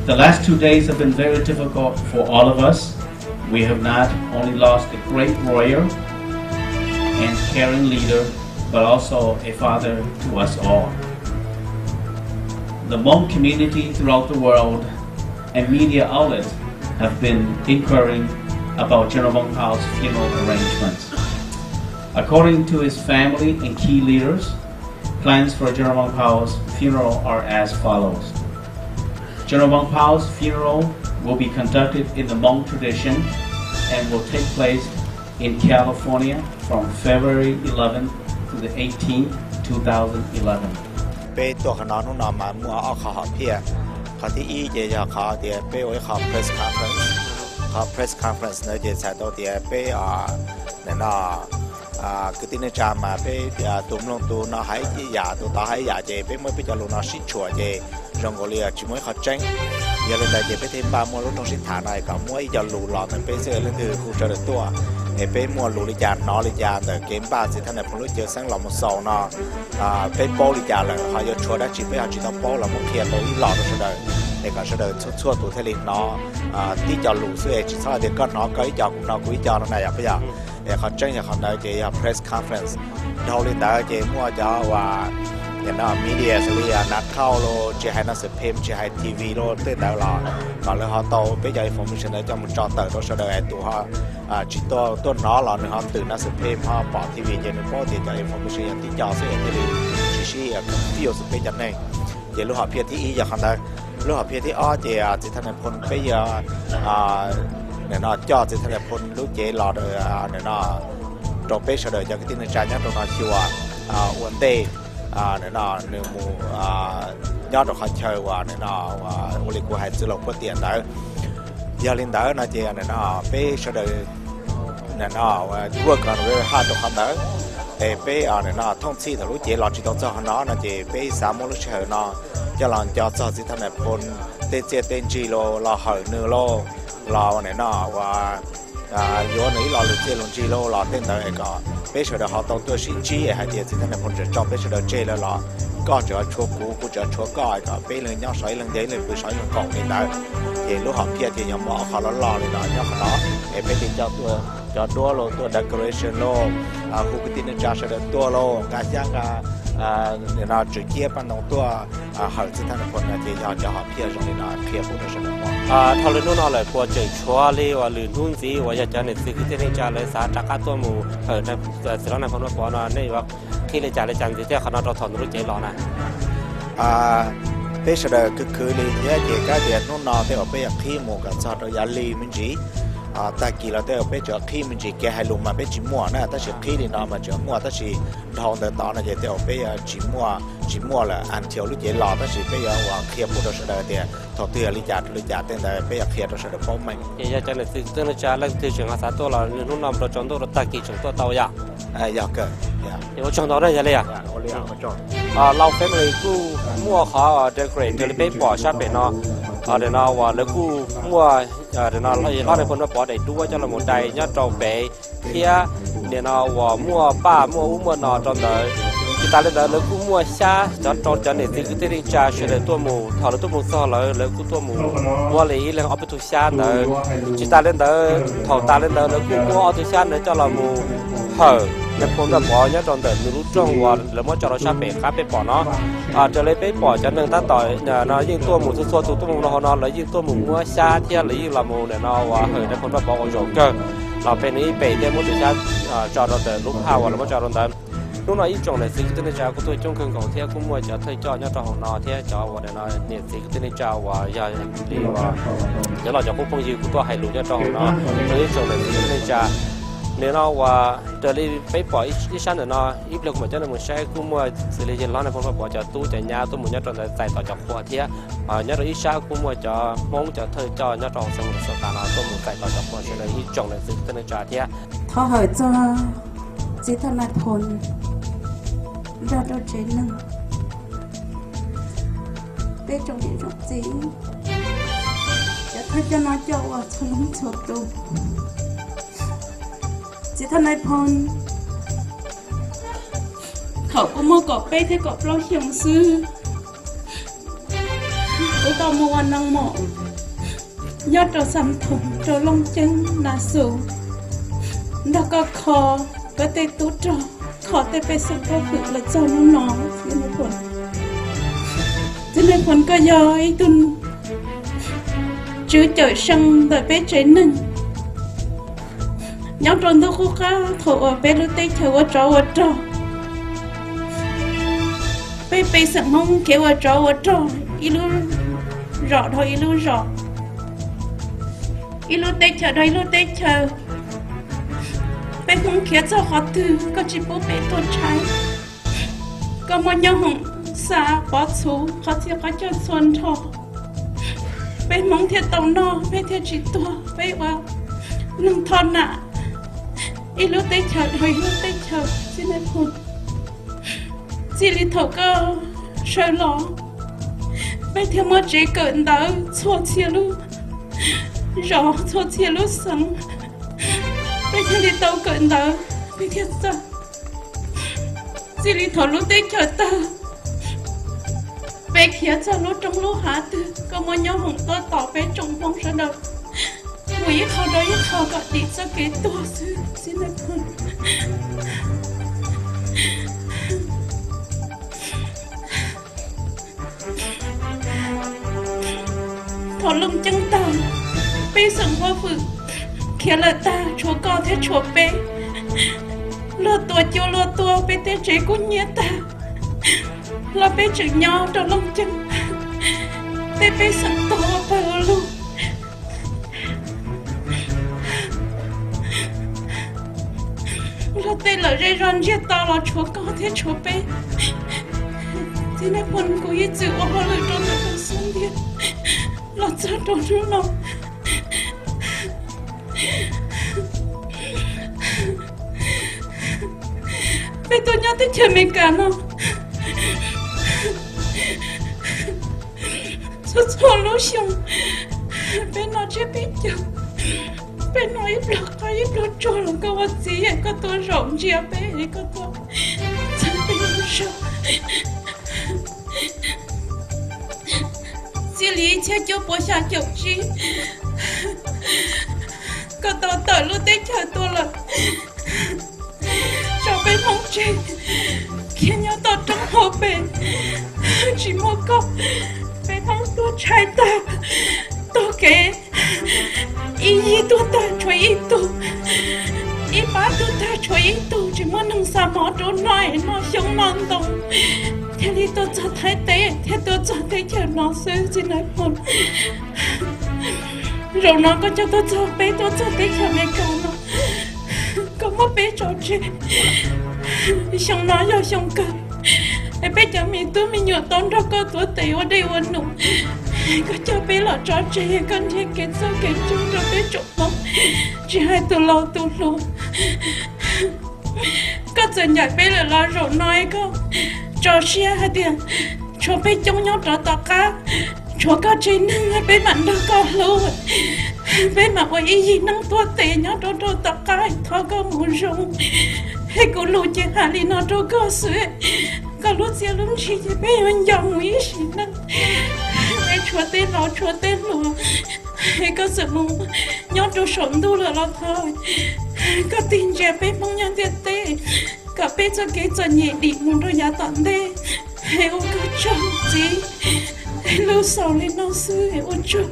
The last two days have been very difficult for all of us. We have not only lost a great warrior and caring leader, but also a father to us all. The Hmong community throughout the world and media outlets have been inquiring about General Vang Pao's funeral arrangements. According to his family and key leaders, plans for General Vang Pao's funeral are as follows. General Vang Pao's funeral will be conducted in the Hmong tradition and will take place in California from February eleventh to the eighteenth, two thousand eleven. Peb tuaj qhov no hnub no mas muaj ob qho hom phiaj. Qhov thib ib ces yog qhov tias peb ua ib qho press conference. Qhov press conference ntawd ces txhais tau tias peb, nim no, kwv tij neej tsa mas peb tus mloog tus no hais ib yam, tus tod hais ib yam, ces peb muab peb cov lus no sib tshuam ces zoo nkaus li tsis muaj ib qho tseeb. Yog li ntawd ces peb thiaj npaj muaj lub rooj sib tham no kom muab ib co lus los ntawm peb xwb, leej twg hu sawv daws tuaj, es peb muaj lus li cas hnov li cas ntawm kev npaj txiv thawj nais phoo lub cav xeeb los mus xaus no, peb paub li cas lawm, ho yuav tshuav dab tsi peb ho tsis tau paub los muab qhia tau ib los rau sawv daws, es kom sawv daws txhua txhua tus thiaj li hnov tib co lus xwb, es tsis txhob hais tias koj hnov koj ib co, kuv hnov kuv ib co no na, yog puas yog? Es qhov tseeb yog qhov ntawd ces yog press conference. Dhau li ntawd ces muaj cov uas media xws li Nav Thauj los, tsis hais Nav Xwm Phim, tsis hais T V los tej ntawd los, kom lawv ho tau peb cov information ntawd coj mus tso tawm rau sawv daws, es tus ho tsis tuaj hnov los nws ho twm Nav Xwm Phim ho pom T V ces nws paub tias cov information yog tib co xwb, es thiaj li tsis sib confuse peb cov neeg. Ces lub hom phiaj thib ib yog qhov ntawd. Lub hom phiaj thib ob ces txiv thawj nais phoo peb yuav, nim no coj txiv thawj nais phoo lub cev los, nim no rau peb sawv daws cov kwv tij neej tsa nyob rau no xyuas ua ntej, nim no nws mus nyob rau qhov chaw uas nim no ua li kuv hais txwv laus puab tiam ntawd. Yog li ntawd no ces nim no peb sawv daws nim no work on very hard rau qhov ntawd. Es peb nim no thooj txhij thaum lub cev los tsis tau txog qhov no no ces peb xav muab lub sij hawm no coj los nco txog txiv thawj nais phoo tej txiaj tej ntsig los, los hawm nws los, los nim no uas yuav nws ib lo lus txiaj lus ntsig los, los tej ntawd es kom peb sawv daws ho tau tuaj sib ntsib es hais tias txiv thawj nais phoo tseem tso peb sawv daws tseg lawm los koj tseem tshuav kuv, kuv tseem tshuav koj, es kom peb ib leeg nyob sov ib leeg, ib leeg pw sov ib leeg koom li ntawd. Ces lub hom phiaj ces yog muaj ob qho loj loj li no nyob qhov no, es peb thiaj coj tuaj cov duab los, tuaj decoration los, hu kwv tij neej tsa sawv daws tuaj los nqa xyab nqa nim no tswm ciab paj ntoo tuaj hawm txiv thawj nais phoo no ces yog cov hom phiaj zoo li no qhia pub rau sawv daws. Dhau li hnub no lawm puas tseem tshuav li uas lwm hnub ntxiv uas yog cov niam txiv kwv tij neej tsa lawv xav rov qab tuaj mus hawm txiv hlob nais phoo Vaj Pov no nej yuav qhib li cas li cas ntxiv thiab qhov no rau thaum nws lub cev los na? Peb sawv daws khwv khwv li thiab ces kav tias hnub no tej zaum peb yuav qhib mus kom txog rau yav li me ntsis. Tag kis los tej zaum peb tseem qhib me ntsis, kev hais lus mas peb tsis muaj na, tab sis qhib li no mas tseem muaj, tab sis dhau ntawd tod no ces tej zaum peb tsis muaj, tsis muaj lawm until lub cev los, tab sis peb yuav uas qhia pub rau sawv daws tias thaum twg yog li cas rau li cas tej ntawd peb yuav qhia rau sawv daws paub meej. Ces yog cov niam txiv kwv tij neej tsa leej twg tseem xav tuaj los nws hnub no mus rau tsaus ntuj rau tag kis tseem tuaj tau yom? Yog kawg. Ua tsaug ntau na, yog li os. Lau family kuj muaj qhov decorate raws li peb pom sab pem no. Nim no uas lawv kuj muaj, nim no hlob nais phoo Vaj Pov daim duab coj los mus dai nyob rau pem thiab nim no uas muaj paj muaj ub muaj no rau ntawd. Tsis tas li ntawd lawv kuj muaj xyab cov rau cov niam txiv kwv tij neej tsa sawv daws tuaj mus, thaum lawv tuaj mus txog lawv, lawv kuj tuaj mus muab li ib leeg ob peb tug xyab ntawd. Tsis tas li ntawd thaum tas li ntawd lawv kuj muab ob tug xyab ntawd coj los mus hawm nais phoo Vaj Pov nyob rau ntawm nws lub rooj uas lawv muab tso rau sab pem qab peb pom no. Raws li peb pom cov neeg tab tom no yeej tuaj mus txhua txhua tus tuaj mus rau hauv no lawv yeej tuaj mus muab xyab thiab lawv yeej los mus nim no uas hawm nais phoo Vaj Pov ua zaum kawg los pem nws ib pem thiab muab tus xyab tso rau ntawm lub phaj uas lawv muab tso rau ntawd. Hnub no ib tsoom niam txiv kwv tij neej tsa kuj tuaj coob kawg nkaus thiab kuj muaj cov thawj coj nyob rau hauv no thiab cov uas nim no niam txiv kwv tij neej tsa uas yog li uas cov los cov qub phooj ywg kuj tuaj hais lus nyob rau hauv no rau ib tsoom niam txiv kwv tij neej tsa. Nim no uas raws li peb pom ib sab ntawm no ib pliag kuv mam coj nej mus saib kuj muaj xws li yawg hlob nais phoo Vaj Pov cov tub cov nyab tuaj mus nyob rau ntawd txais tos cov qhua thiab nyob rau ib sab kuj muaj cov Hmoob cov thawj coj nyob rau hauv xeev Minnesota no tuaj mus txais tos cov qhua sawv daws ib tsoom niam txiv kwv tij neej tsa thiab. Thov hawm txog txiv thawj nais phoo nrog rau tsev neeg, peb tsoom niam tsoom txiv, cov thawj coj no coj ua txhua leej txhua tus. Txiv thawj nais phoo thaum kuv muaj kaum peb thiab kaum plaub xyoo xwb, Koj mus ua noo mom nyob rau Xam Thoom, rau Looj Ceeb, Nas Xus, nrog koj kho koj tej tub rog, kho tej pej xeem pov hwm los txog hnub no. Txiv Nais Phoo, koj yog ib tug tswv cawm seej ntawm peb tsev neeg. Nyob rau ntuj qub qab thaum uas peb lub teb chaws ua tsov ua rog, peb pej xeem Hmoob kev ua tsov ua rog, ib lub zos dhau ib lub zos, ib lub teb chaws dhau ib lub teb chaws, peb Hmoob khiav txog qhov twg koj tsis pub peb tuag tshaib. Koj muaj nyob hoom xa pov txhuv qhov txhia qhov chaw txhua nrho, peb Hmoob thiaj tau noj, peb thiaj tsis tuag, peb ua neeg thoj nam ib lub teb chaws dhau ib lub teb chaws. Txiv Nais Phoo, txij li thaum koj sawv los, peb thiaj muaj tsev kawm ntawv txhua txhia lub zos, txhua txhia lub xeev, peb thiaj li tau kawm ntawv, peb thiaj txawj. Txij li thaum lub teb chaws tawg, peb khiav txog lub roob lub hav twg, koj muaj nyob hoom tuaj tos peb tsoom Hmoob sawv daws mus ib qho rau ib qho kom dim txoj kev tuag xwb. Txiv Nais Phoo, thaum Looj Ceeb tag, pej xeem Hmoob Fwm khiav lawm tag, tshuav koj thiab tshuav peb. Luag tua cua luag tua, peb tej tsev kub hnyiab tag los peb tseem nyob rau Looj Ceeb. Tej pej xeem tuag ua pawg ua lug, luag tej lawm zej zog ntsiag to los tshuav koj thiab tshuav peb. Txiv Nais Phoo, kuv ib txwm ua hauj lwm rau ntawm tus xub ntiag los txog rau hnub no. Peb tuaj nyob teb chaws Amelikas no txhua txhua lub xyoo, peb noj tsiab peb caug, peb noj ib pluag qab ib pluag tsuag los koj ua txiv es koj tuaj zaum ntsia peb es koj tuaj txhawb peb lub zog. Txij li ib txhiab cuaj puas xya caum tsib, koj tau tawm lub teb chaws tuaj lawm, tso peb Hmoob tseg khiav nyob toj roob hauv pes, tsis muaj koj, peb Hmoob tuag tshaib tag, taug kev ib yig tuag tag tshuav ib tug, ib pab tuag tag tshuav ib tug, tsis muaj neeg xa mov rau noj es noj xyoob noj ntoo, thiaj li tuaj txog Thaib teb thiab tuaj txog teb chaws no xwb. Txiv Nais Phoo, zaum no koj coj tuaj txog, peb tuaj txog teb chaws Amelikas no, koj muab peb tso tseg. Xyoo no yog xyoo kawg es peb cov me tub me nyuam tau nrog koj tuav tes ua dej ua num, koj coj peb los tso tseg, koj nrhiav kev txawj kev ntse rau peb tsoom Hmoob, tsis hais tus laus tus hluas. Koj txawm ncaim peb lawm los zaum no es koj tso siab hais tias tshuav peb coob nyob rov tom qab, tshuav koj tsev neeg peb mam nrog koj hlub, peb mam ua ib yig neeg tuag tes nyob rau rau tom qab. Thov koj mus zoo, es kuv lus ces hais li no rau koj xwb. Koj lub txiaj lub ntsig ces peb yuav nco mus ib sim neej. Es tshuav tej laus tshuav tej hluas, es koj txawm mus nyob rau saum ntuj lawm los thov koj tig ntsia peb Hmoob nyob ntiaj teb, kom peb txoj kev txom nyem dim mus rau yav tom ntej. Es ua koj tsaug txiv, lus xaus li no xwb, ua tsaug.